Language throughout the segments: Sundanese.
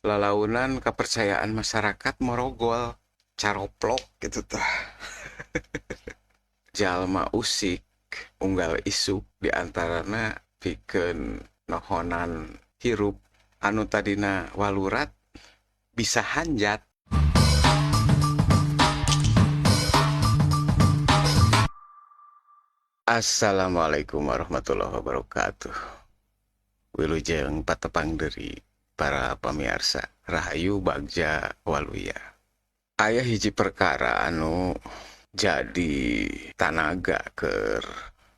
Lalaunan kepercayaan masyarakat morogol, caroplok gitu tah. Jalma usik unggal isuk diantarana pikeun nohonan hirup anu tadina walurat bisa hanjat. Assalamualaikum warahmatullahi wabarakatuh. Wilujeng patepang deui para pamirsa, Rahayu Bagja Waluya. Aya hiji perkara anu jadi tanaga keur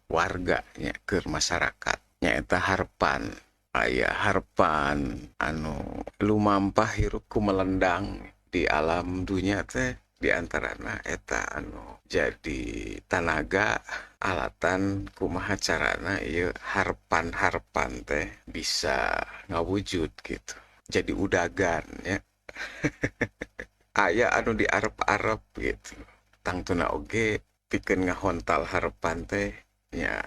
warganya, keur masyarakat, nyaeta harepan. Aya harepan anu lumampah hirup kumelendang di alam dunya teh, diantarana eta anu jadi tanaga alatan kumaha carana ieu harepan-harepan teh bisa ngawujud gitu, jadi udagan ya. Aya anu diarep-arep gitu, tangtuna oge pikeun ngahontal harepan teh nya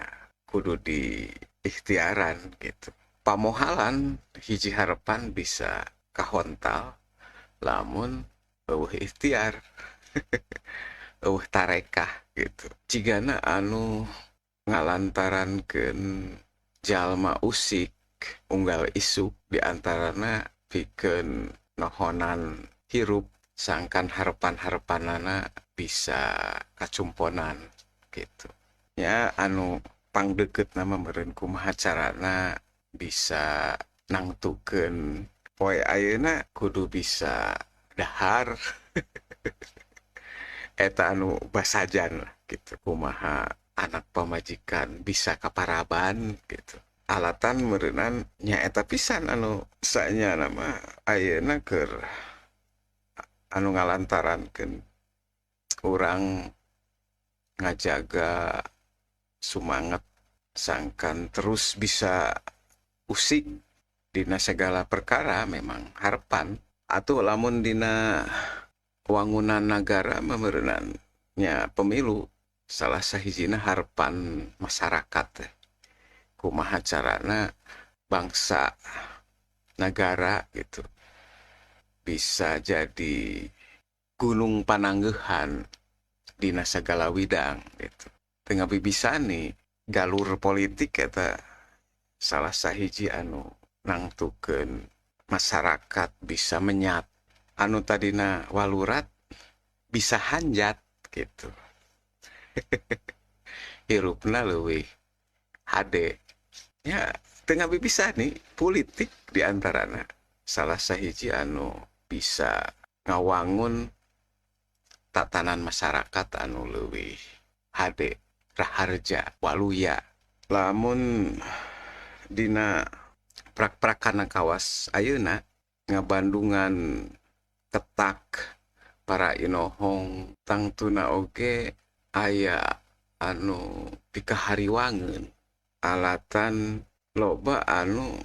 kudu di ikhtiaran gitu. Pamohalan hiji harepan bisa kahontal lamun eueuh ikhtiar, eueuh tarekah gitu. Jigana anu ngalantarankeun jalma usik unggal isuk diantarana pikeun nohonan hirup sangkan harepan-harepanana bisa kacumponan gitu. Ya anu pangdeukeutna mah meureun kumaha carana bisa nangtukeun poe ayeuna kudu bisa dahar. Eta anu basajan lah gitu, kumaha anak pamajikan bisa kaparaban gitu. Alatan meureunan nyaeta pisan anu sanyana mah ayeuna keur anu ngalantarankeun urang ngajaga sumanget sangkan terus bisa usik dina segala perkara memang harepan. Atuh lamun dina wangunan nagara meureunnan nya pemilu salah sahijina harepan masyarakat teh. Kumaha carana bangsa nagara gitu bisa jadi gunung pananggeuhan dina sagala widang gitu. Teu ngabibisani galur politik eta salah sahiji anu nangtukeun masyarakat bisa menyat anu tadina walurat bisa hanjat gitu. Hirupna leuwih hade nya. Teu ngabibisani politik diantarana salah sahiji anu bisa ngawangun tatanan masyarakat anu leuwih hade, raharja, waluya. Lamun dina prak-prakana kawas ayeuna ngabandungan ketak para inohong, tangtuna oge aya anu pikahariwangeun alatan loba anu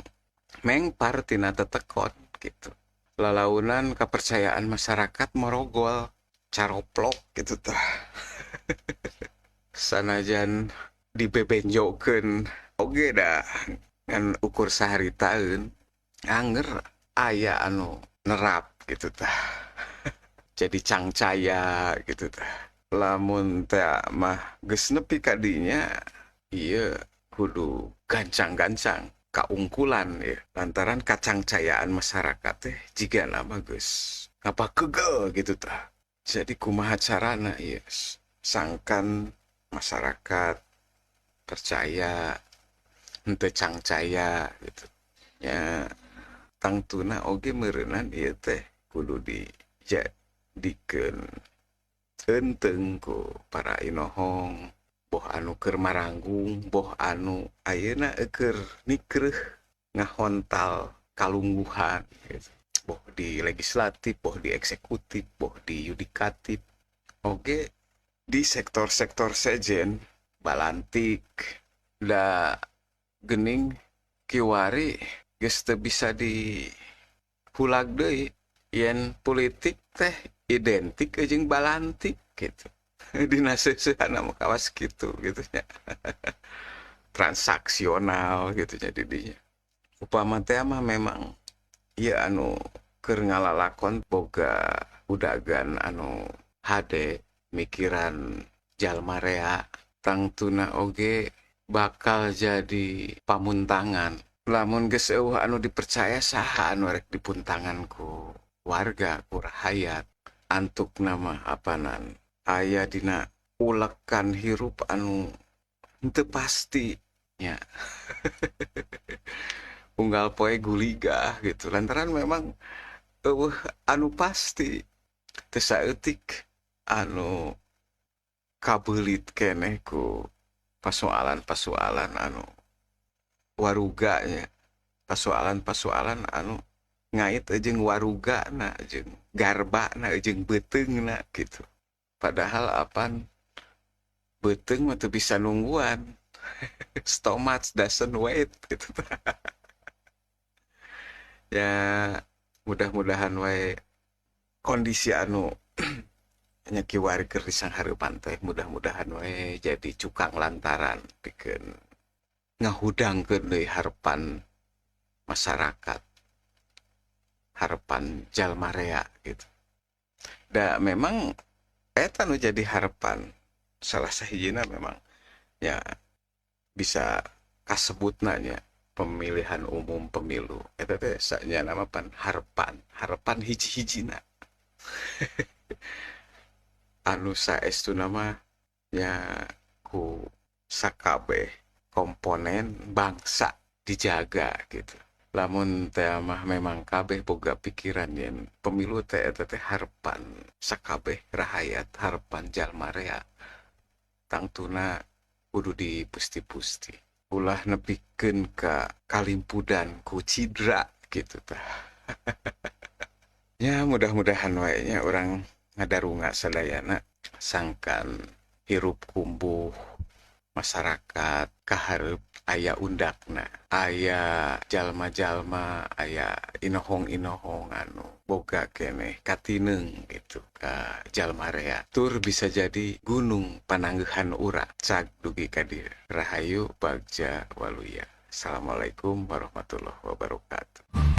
mengpar tina tetekon gitu. Lalaunan kepercayaan masyarakat morogol, caroplok gitu tah. Sanajan dibebenjokeun oge dah ngan ukur saharitaeun anger aya anu nerap gitu tah. Jadi cangcaya gitu tah. Lamun teh mah geus nepi ka dinya ieu kudu gancang-gancang kaungkulan ya, lantaran kacangcayaan masyarakat teh jigana mah geus ngapakegel gitu tah. Jadi kumaha carana ieu sangkan masyarakat percaya henteu cangcaya gitu ya. Tangtuna oge meureunan ieu teh kudu dijadikeun eunteung ku para inohong, boh anu keur maranggung boh anu ayeuna keur nikreuh ngahontal kalungguhan gitu. Boh di legislatif, boh di eksekutif, boh di yudikatif, oge di sektor-sektor sejen balantik da gening kiwari geus teu bisa dihulag deui yen politik teh identik jeung balantik gitu. Dina seuseuhana mah kawas kitu gitu nya. Transaksional gitu nya di dinya. Upama teh mah memang ieu anu Keur ngalalakon boga udagan anu hade mikiran jalma rea tangtuna oge bakal jadi pamuntangan. Lamun geus eueuh anu dipercaya saha anu rek dipuntangan ku warga ku rahayat. Antukna mah apanan aya dina ulekan hirup anu henteu pasti nya. Unggal poe guligah gitu lantaran memang eueuh anu pasti teu saeutik anu kabeulit keneh ku pasoalan-pasoalan anu waruga nya, pasoalan-pasoalan anu ngait jeung warugana jeung garbana jeung beuteungna gitu. Padahal apan beuteung mah teu bisa nungguan. Stomach doesn't wait gitu. Ya mudah-mudahan wae kondisi anu nya kiwari keur disanghareupan teh mudah-mudahan wae jadi cukang lantaran pikeun ngahudangkeun deui harepan masyarakat, harepan jalma rea gitu. Da memang eta nu jadi harepan salah sahijina memang ya bisa kasebutna nya pemilihan umum pemilu eta teh sanyana mah pan harepan, harepan hiji-hijina. Anu saestuna mah nya ku sakabeh komponen bangsa dijaga gitu. Lamun teh mah memang kabeh boga pikiran yen pemilu teh eta teh harepan sakabeh rahayat, harepan jalma rea, tangtuna kudu dipusti-pusti. Ulah nepikeun ka kalimpudan ku cidra gitu tah. Ya mudah-mudahan wae nya urang ngadarunga sadayana sangkan hirup kumbuh masyarakat kahareup aya undakna, aya jalma-jalma, aya inohong-inohong anu boga keneh katineung gitu ka jalma rea. Tur bisa jadi gunung pananggehan urang cag dugi ka dieu. Rahayu Bagja Waluya. Assalamualaikum warahmatullahi wabarakatuh.